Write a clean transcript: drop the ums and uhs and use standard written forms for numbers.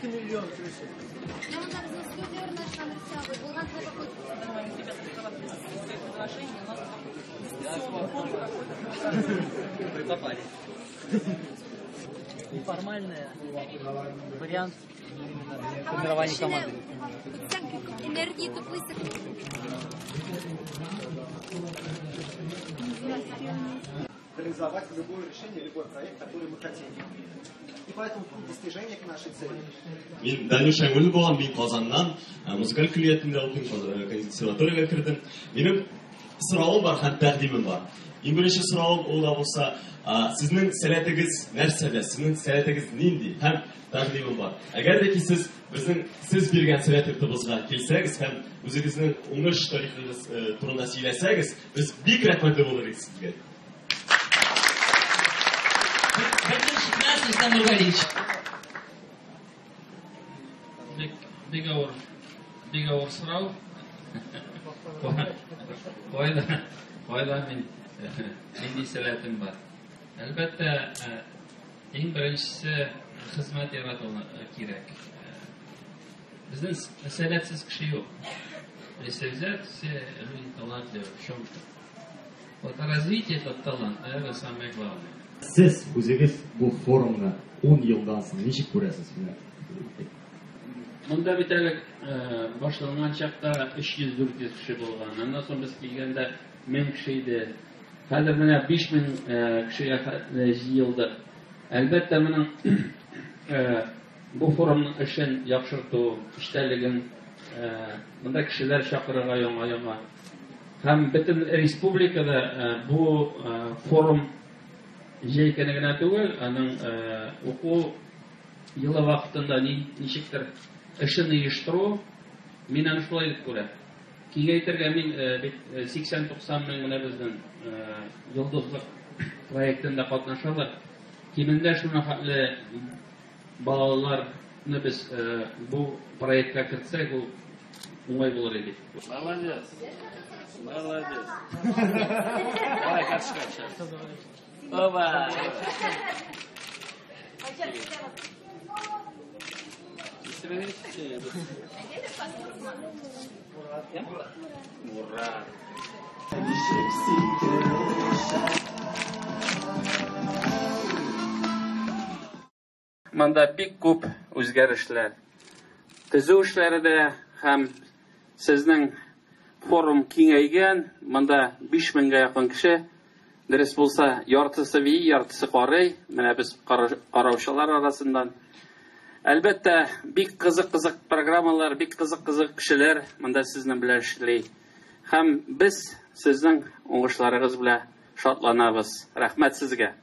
2 миллион плюсов. Попали. Неформальный вариант формирования команды. Энергии туплыся. Реализовать любое решение, любой проект, который мы хотим. И поэтому путь достижения к нашей цели. Мин Данил Шәймуллин булам, мин Казаннан, музыкаль көллиятендә укыйм, консерваториягә кердем. Минем соравым бар һәм тәкъдимем бар. Иң беренче соравым ул да булса, сезнең сәләтегез нәрсәдә, сезнең сәләтегез нинди? Һәм тәкъдимем бар. Әгәр дә ки сез безнең сез биргән сәләт йортыбызга килсәгез һәм үзегезнең уңыш тарихыгыз турында сөйләсәгез, без бик рәхмәтле булыр идек сезгә. Бик авыр, бик авыр сорау. Кайда мин нинди сәләтем бар? Әлбәттә, иң беренчесе хезмәт ярату кирәк. Безнең сәләтсез кеше юк. Если взять, все люди талантливы в чем-то. Вот развитие этот талант, наверное, самое главное. Сез үзегез бу форумны 10 елдан соң ничек күрәсез? Монда бит әле башланган чакта 300-400 кеше булган. Аннан соң без килгәндә 1000 кеше иде. Хәзер менә 5000 кешегә җыелдык. Әлбәттә, моның бу форумның эшен яхшырту, эчтәлеген, монда кешеләр чакырырга яңа-яңа. Һәм бөтен республикада бу форум җәй көне генә түгел, аның уку елы вакытында ничектер эшен оештыру, мин аны шулай дип күрәм. Киңәйтергә мин бит 80-90 мең генә безнең йолдызлык проектында катнашалар. Кимендә шуны хәтле балаларны без бу проектка кертсәк, ул уңай булыр иде. Молодец. Молодец. Давай, карточка сейчас. Оба! Ура! Монда бик күп үзгәрешләр. Төзү эшләре дә һәм сезнең форум киңәйгән, монда 5000гә якын кеше. Дөрес булса, яртысы бии, яртысы карый. Менә без караучылар арасыннан. Әлбәттә, бик кызык-кызык программалар, бик кызык-кызык кешеләр монда сезнең белән эшли. Һәм без сезнең уңышларыгыз белән шатланабыз. Рәхмәт сезгә.